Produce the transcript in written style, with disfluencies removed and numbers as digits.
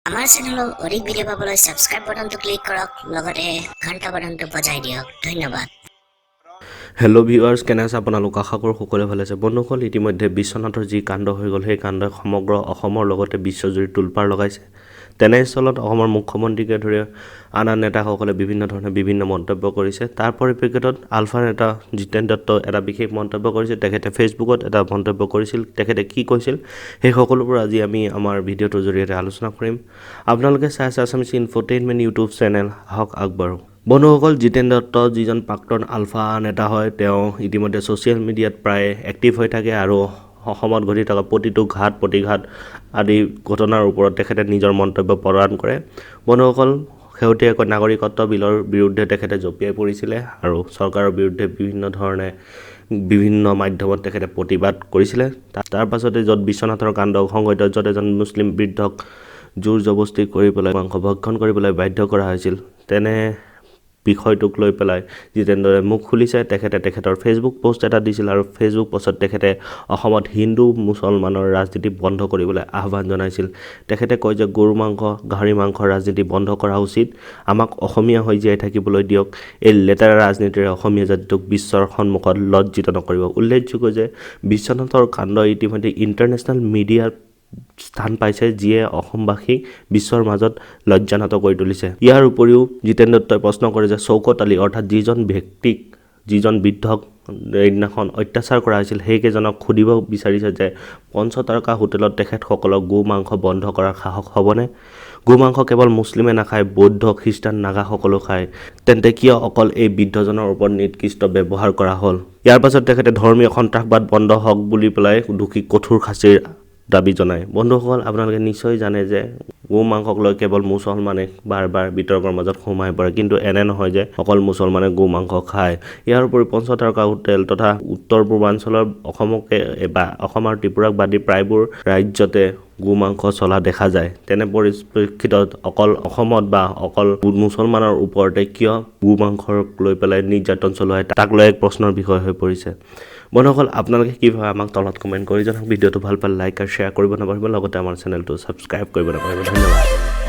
আমাৰ চেনেলৰ অধিক ভিডিঅ' পাবলৈ ছাবস্ক্ৰাইব বাটনটো ক্লিক কৰক, লগতে ঘণ্টা বাটনটো বজাই দিয়ক। ধন্যবাদ। হেল্ল' ভিউৱাৰ্ছ, কেনে আছে আপোনালোক? আশা কৰোঁ সকলোৱে ভালে আছে। বন্ধুসকল, ইতিমধ্যে বিশ্বনাথৰ যি কাণ্ড হৈ গ'ল, সেই কাণ্ডই সমগ্ৰ অসমৰ লগতে বিশ্বজুৰি তোলপাৰ লগাইছে। তেনেস্থলত অসমৰ মুখ্যমন্ত্ৰীকে ধৰি আন আন নেতাসকলে বিভিন্ন ধৰণে বিভিন্ন মন্তব্য কৰিছে। তাৰ পৰিপ্ৰেক্ষিতত আলফা নেতা জিতেন দত্ত এটা বিশেষ মন্তব্য কৰিছে। তেখেতে ফেচবুকত এটা মন্তব্য কৰিছিল। তেখেতে কি কৈছিল, সেই সকলোবোৰ আজি আমি আমাৰ ভিডিঅ'টোৰ জৰিয়তে আলোচনা কৰিম। আপোনালোকে চাই আছে আছামিছ ইনফ'টেইনমেণ্ট ইউটিউব চেনেল। আহক আগবাঢ়োঁ। বন্ধুসকল, জিতেন দত্ত যিজন প্ৰাক্তন আলফা নেতা হয়, তেওঁ ইতিমধ্যে ছ'চিয়েল মিডিয়াত প্ৰায় এক্টিভ হৈ থাকে আৰু অসমত ঘটি থকা প্ৰতিটো ঘাত প্ৰতিঘাত আদি ঘটনাৰ ওপৰত তেখেতে নিজৰ মন্তব্য প্ৰদান কৰে। বন্ধুসকল, শেহতীয়াকৈ নাগৰিকত্ব বিলৰ বিৰুদ্ধে তেখেতে জঁপিয়াই পৰিছিলে আৰু চৰকাৰৰ বিৰুদ্ধে বিভিন্ন ধৰণে বিভিন্ন মাধ্যমত তেখেতে প্ৰতিবাদ কৰিছিলে। তাৰ পাছতে য'ত বিশ্বনাথৰ কাণ্ড সংঘটিত, য'ত এজন মুছলিম বৃদ্ধক জোৰ জবস্তি কৰি পেলাই মাংস ভক্ষণ কৰিবলৈ বাধ্য কৰা হৈছিল, তেনে বিষয়টোক লৈ পেলাই জিতেন দত্তই মুখ খুলিছে। তেখেতে তেখেতৰ ফেচবুক পষ্ট এটা দিছিল আৰু ফেচবুক পষ্টত তেখেতে অসমত হিন্দু মুছলমানৰ ৰাজনীতি বন্ধ কৰিবলৈ আহ্বান জনাইছিল। তেখেতে কয় যে গৰু মাংস, গাহৰি মাংসৰ ৰাজনীতি বন্ধ কৰা উচিত। আমাক অসমীয়া হৈ জীয়াই থাকিবলৈ দিয়ক। এই লেতেৰা ৰাজনীতিৰে অসমীয়া জাতিটোক বিশ্বৰ সন্মুখত লজ্জিত নকৰিব। উল্লেখযোগ্য যে বিশ্বনাথৰ কাণ্ড ইতিমধ্যে ইণ্টাৰনেশ্যনেল মিডিয়াত স্থান পাইছে, যিয়ে অসমবাসীক বিশ্বৰ মাজত লজ্জানত কৰি তুলিছে। ইয়াৰ উপৰিও জিতেন দত্তই প্ৰশ্ন কৰে যে চৌকত আলী, অৰ্থাৎ যিজন ব্যক্তিক, যিজন বৃদ্ধক সেইদিনাখন অত্যাচাৰ কৰা হৈছিল, সেইকেইজনক সুধিব বিচাৰিছে যে পঞ্চতাৰকা হোটেলত তেখেতসকলক গো মাংস বন্ধ কৰাৰ সাহস হ'বনে? গো মাংস কেৱল মুছলিমে নাখায়, বৌদ্ধ, খ্ৰীষ্টান, নাগাসকলেও খায়। তেন্তে কিয় অকল এই বৃদ্ধজনৰ ওপৰত নিকৃষ্ট ব্যৱহাৰ কৰা হ'ল? ইয়াৰ পাছত তেখেতে ধৰ্মীয় সন্ত্ৰাসবাদ বন্ধ হওক বুলি পেলাই দোষীক কঠোৰ শাস্তিৰ দাবী জনায়। বন্ধুসকল, আপোনালোকে নিশ্চয় জানে যে গো মাংসক লৈ কেৱল মুছলমানে বাৰ বাৰ বিতৰ্কৰ মাজত সোমাই পৰে। কিন্তু এনে নহয় যে অকল মুছলমানে গো মাংস খায়। ইয়াৰ উপৰি পঞ্চতাৰকা হোটেল তথা উত্তৰ পূৰ্বাঞ্চলৰ অসমকে বা অসম আৰু ত্ৰিপুৰাক বাদ দি প্ৰায়বোৰ ৰাজ্যতে গো মাংস চলা দেখা যায়। তেনে পৰিপ্ৰেক্ষিতত অকল অসমত বা অকল মুছলমানৰ ওপৰতে কিয় গো মাংসক লৈ পেলাই নিৰ্যাতন চলোৱা হয়, তাক লৈ এক প্ৰশ্নৰ বিষয় হৈ পৰিছে। বন্ধুসকল, আপোনালোকে কি ভাবে, আমাক তলত কমেণ্ট কৰি জনাওক। ভিডিঅ'টো ভাল পালে লাইক আৰু শ্বেয়াৰ কৰিব নাপাহৰিব, লগতে আমাৰ চেনেলটো ছাবস্ক্ৰাইব কৰিব নাপাহৰিব। ধন্যবাদ।